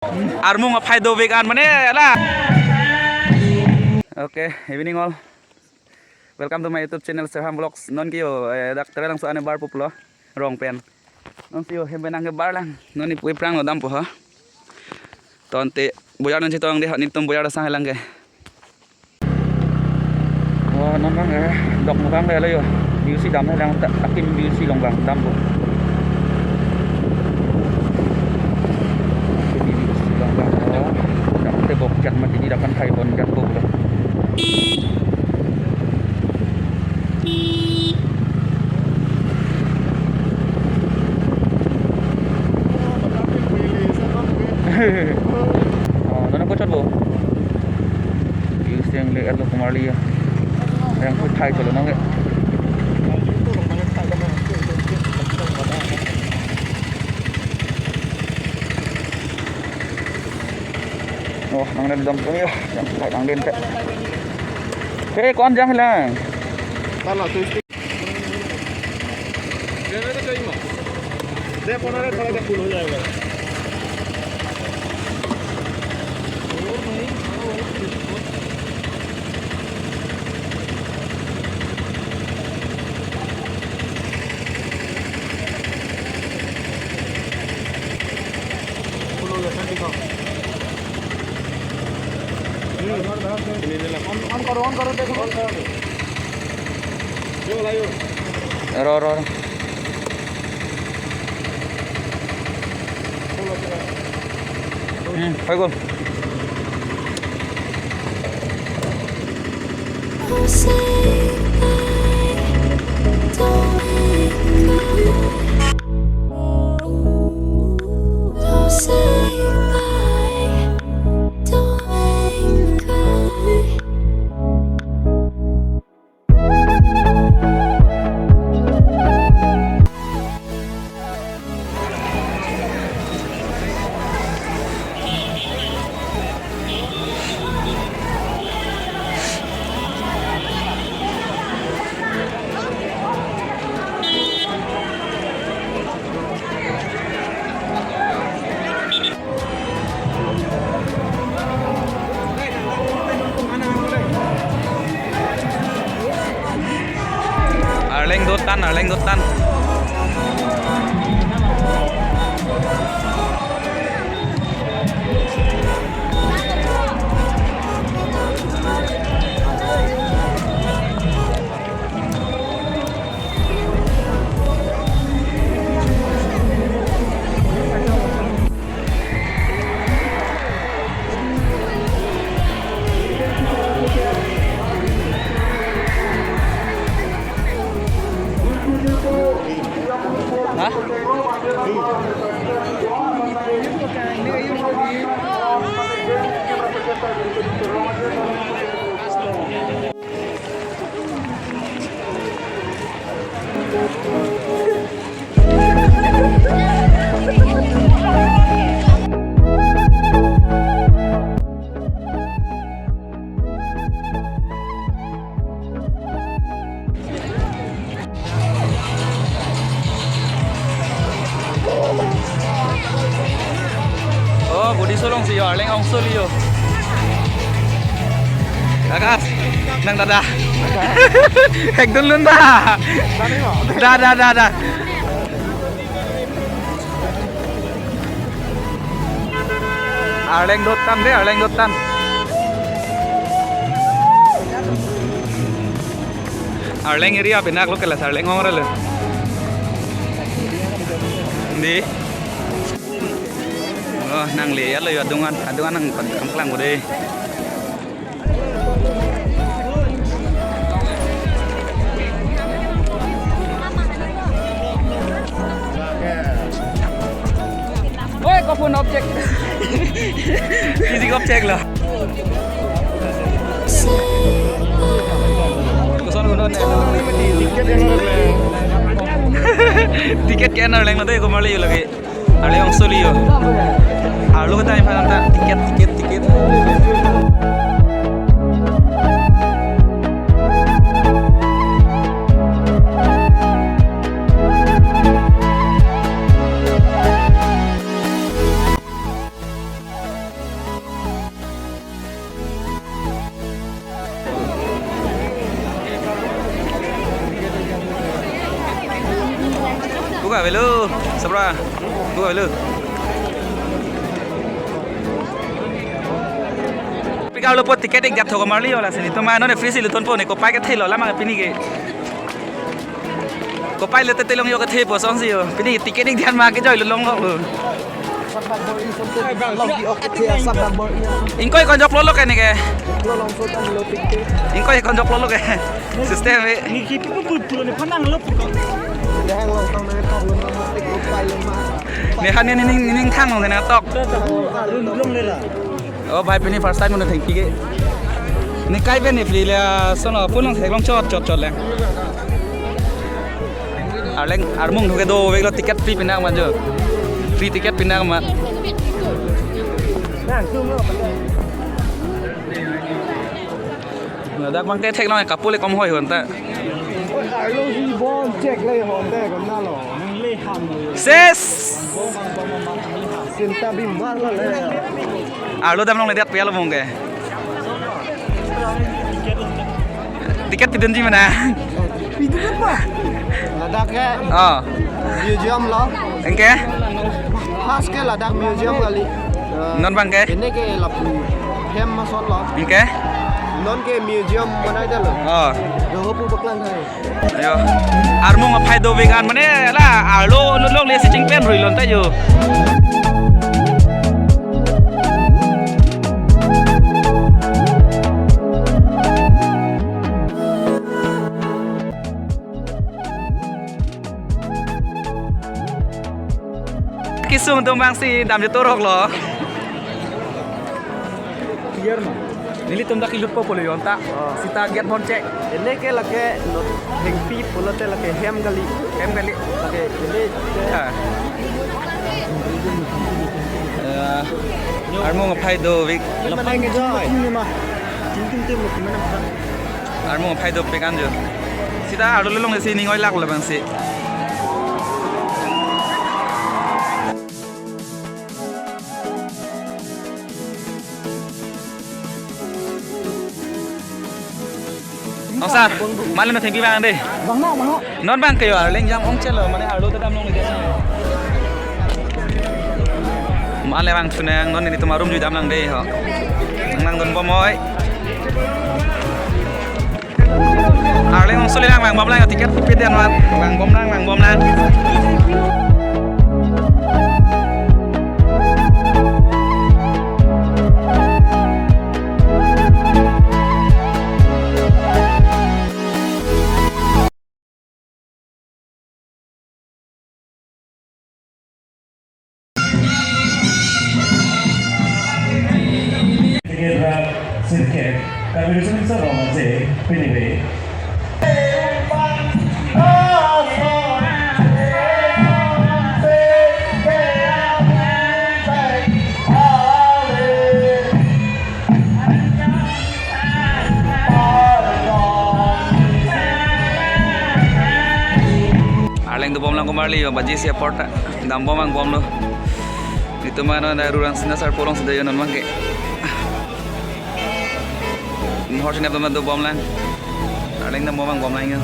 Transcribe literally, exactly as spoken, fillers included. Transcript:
Armung aphai dovek an mane la. Okay, evening all. Welcome to my YouTube channel Serham Vlogs. Non ke yo, eh, dak Taralangso anebar pulo rong pen. Non si yo hem pen nangkebar lang. Non ni pui prang lo dampo ha. Tangte bojar non chetong dei, netum bojar sang lang ke. Oh, non bang, eh, dok mukang le lo yo. B U C dam le lang ta, akim B U C along bang dampo. B U C along bang. Oh, dam te bok jat mati di dapan hai bon jat bok lo. Oh, non ko chot bo. Use yang le alo kumar liya. Yang ko thai cholo nang ke. Oh, nang le dam ko ya. Yang thai nang den te. Hey, kon jang lang. दे, पन्द्रह मिनट थोड़ा देर फुल हो जाएगा। फुल हो गया, ठंडी खाओ। On, on करो, ऑन करो, देखो। रो, रो, रो। Hmm, হৈ গ'ল। Arleng dotan, Arleng dotan. Ha? Oh, Budi Solong si yo, Arleng Ongso li yo. Kakas, nang dada. Ekdun lun da. Da, da, da, da. Arleng dotan dei, Arleng dotan. Arleng area pinak lo kelas Arleng ong rele. Dei. Oh, nang le ya lo yo adung an, adung an nang pangklang ko dei. Oi, ko phone object. Physics object lo. Koson koson. Ticket ke-en Arleng lo dei, ko marli lagi. Arleng Ongso li yo. Arlo kata yang mana ta tiket, tiket, tiket. Ko avelo, sabra. Ko avelo. Pick up lo po ticket ik jat thok marli wala sini. To ma non free si luton po ne, kopai ke thelo la ma pini ke. Kopai lo te telong yo ke the po song si yo. Pini ticket ik jan ma ke joi lo long lo. Ingkoi konjok lo lo ke ne ke. Ingkoi konjok lo lo ke. System e. Ni kipi pu pu pu ne phanang lo pu. Ne han ne ning ning thang lo ne tok. Long le la. Oh bhai, pini first time mo thengpi ke. Ne kai pen ne pli le, sono pulong theklong chot chot chot le. Arleng armung thuke dovek lo, ticket free pinang ma jo. Free ticket pinang ma. Ladak bang ke theklong kapule kom hoi hon ta. Arlo si bon check le hon te kom na lo. Ses. Sinta bimar la le. Arlo damlong le diat pialo bong ke. Ticket pidunji mana? Pidun apa? Ladak ke Oh, museum lo. Anke? Khas ke ladak museum kali. Eh, Non bang ke? Ini ke lapu hem masot lo. Anke? Non ke museum mana ada lo. Oh. Doho pu baklang hai. Ayo. Armung aphai dovek an mane la arlo nulong le si chingpen rui lon ta yo. Kisung atum bang si dam je torok lo. Clear ma? Nelitum dak ilut po polo yonta. Oh. Sita giat bon check. Ini ke lake not hengpi pulote lake hem kali. Hem kali. Lake ini. Ah. Eh, armung aphai dovek. Lapang ke jai. Ini mah. Tim tim tim tim mana? Armung aphai dovek an jo. Sita arlo lelong si ning oilak lo bang si. Oh sir, mali no thengpi bang de. Bang no, bang no. Non bang ke yo arleng jam ong chelo mane arlo te damlong de. Male bang sunang non nelitum arum jui damlang de ho. Nang nang don bom oi. Arleng ong soli lang lang bom lang ticket pipit yan wan. Lang bom lang, lang bom lang. Sirkep, kami bisa bisa bawa masih, pinibe. Arleng dobom lang komarli yo, baji si apor ta. Dambom angbomlo. Itum mane na rurang sina sar polong sida yo non mangke. Hor sinep teman dobom lang. Arleng dambom angbom lang yo.